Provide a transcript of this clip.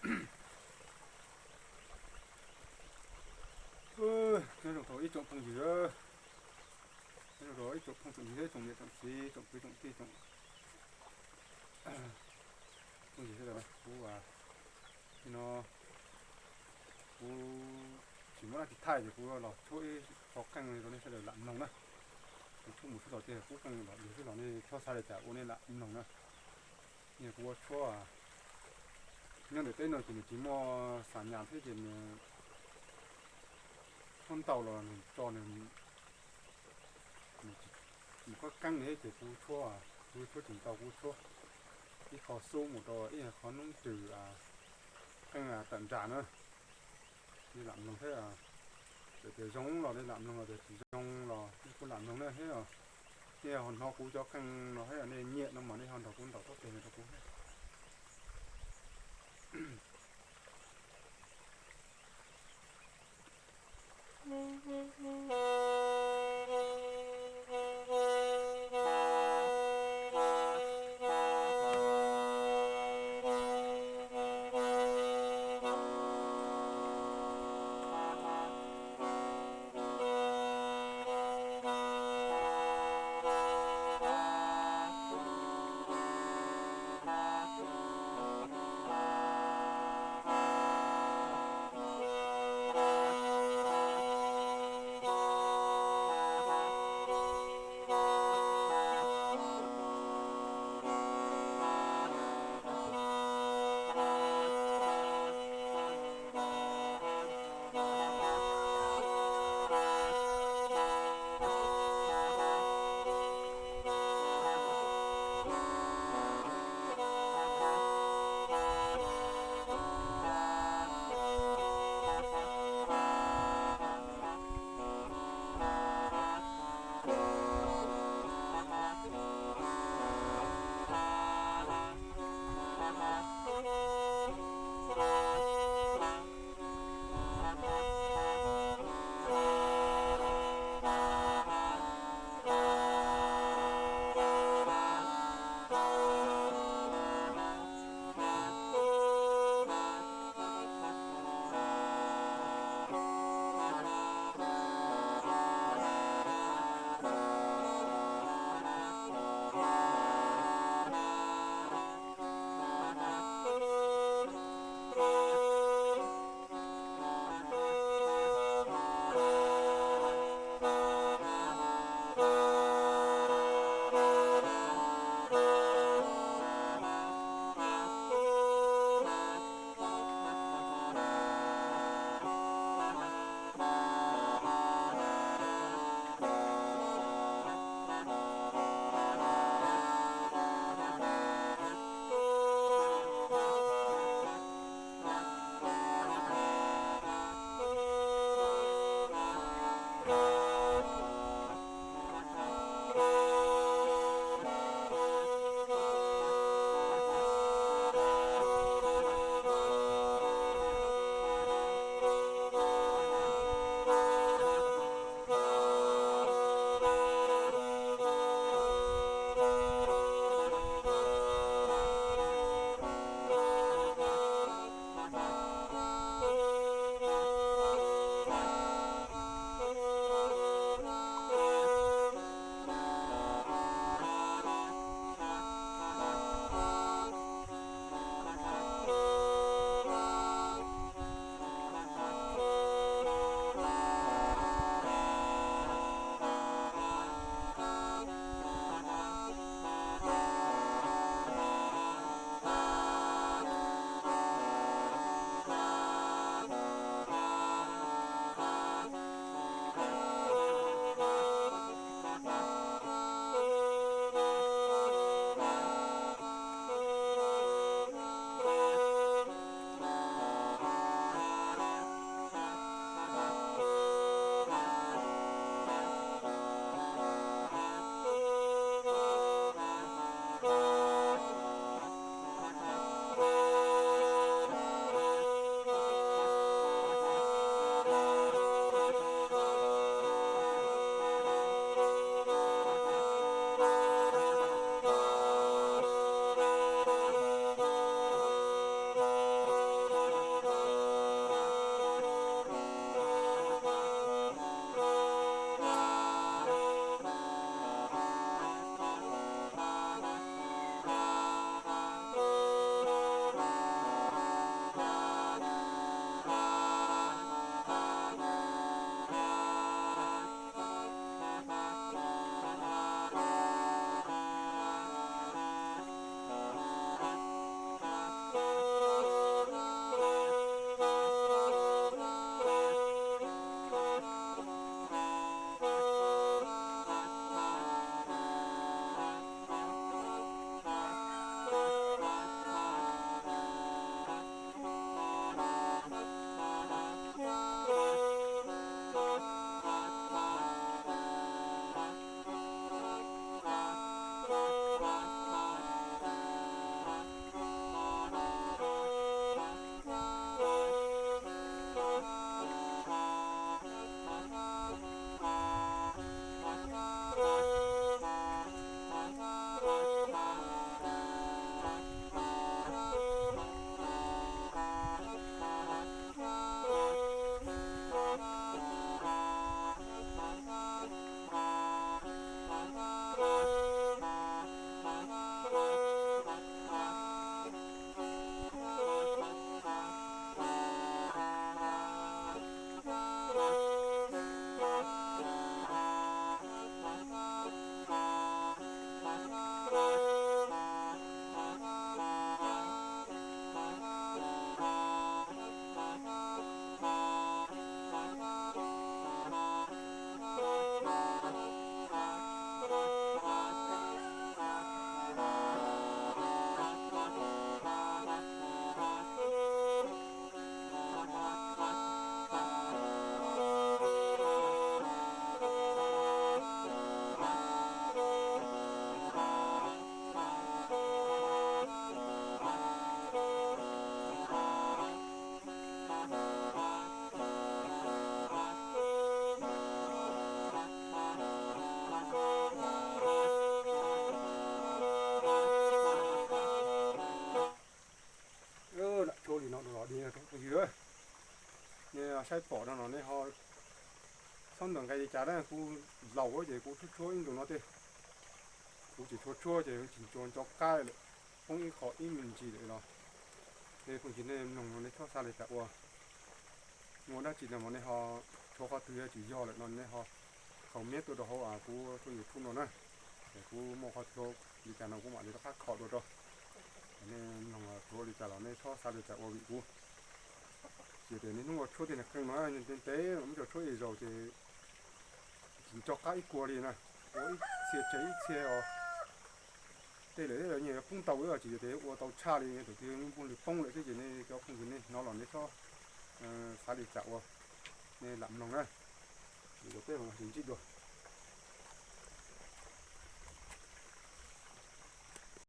Nyob zoo thaum ib tsoom phooj ywg, nyob zoo ib tsoom phooj tsoom ywg, tsoom niam tsoom txiv, tsoom kwv tsoom tij, tsoom phooj ywg sawv daws, kuv no kuv tsis muaj dab tsi thaij ces kuv los tshuab ib qho qeej rau nej sawv daws lam mloog na. Kuv tshuab mus tshuab los tiag, kuv qeej los lwg xwb los nej txhob xav li cas, ua nej lam mloog na. Yog kuv ua tshuab nyob ntawm teb no ces nws tsis muaj xas nyas thiab ces nws tshuab ntau los nws tso nws mus qab qeeb li thiab ces kuv tshuab, kuv tshuab tsis ntau, kuv tshuab ib qho xub mus rau ib qho noob rws qeej tawm nram na. Nej lam mloog thiab, txawm tias zoo los nej lam mloog, los tias tsis zoo los nej kuj lam mloog na thiab. Nej ho hnov kuv cov qeej no thiab nej nyiam no mas nej ho nrog kuv ntaus taub tes no rau kuv thiab. Pom dig phooj ywg, nej saib pom no no nej ho txhob ntawm nqe li cas na, kuv laus ces kuv tshuab tshuab ib ntus no tej, kuv tsis tshuab tshuab ces tsis nco qab lawm, poob ib qho ib me ntsis lawm no. Nej phooj ywg nej mloog no nej txhob xav li cas ua, muaj dab tsi no mas nej ho tshuav qhov twg tsis yog lawm no nej ho comment tuaj rau hauv kuv tshooj YouTube no na, es kuv muaj qhov tshuav li cas no kuv mam li rov qab kho dua rau. Nej mloog tshuav li cas los nej txhob xav li cas ua vim kuv. Ces tias niaj hnub ua tshuab tej niag qeej no ntev ntev muab cov tshuab ib zaug ces tsis nco qab ib kua li na, ua ib txhia tseg ib txhia os. Tej lawm nyias poob ntau ib los tsis yog tias ua tau tshaj li, tus twg nplooj lwg poob lawm xwb ces nej cov phooj ywg nej hnov los nej txhob xav li cas ua, nej lam mloog na. Ces tej mas sim ntsib dua.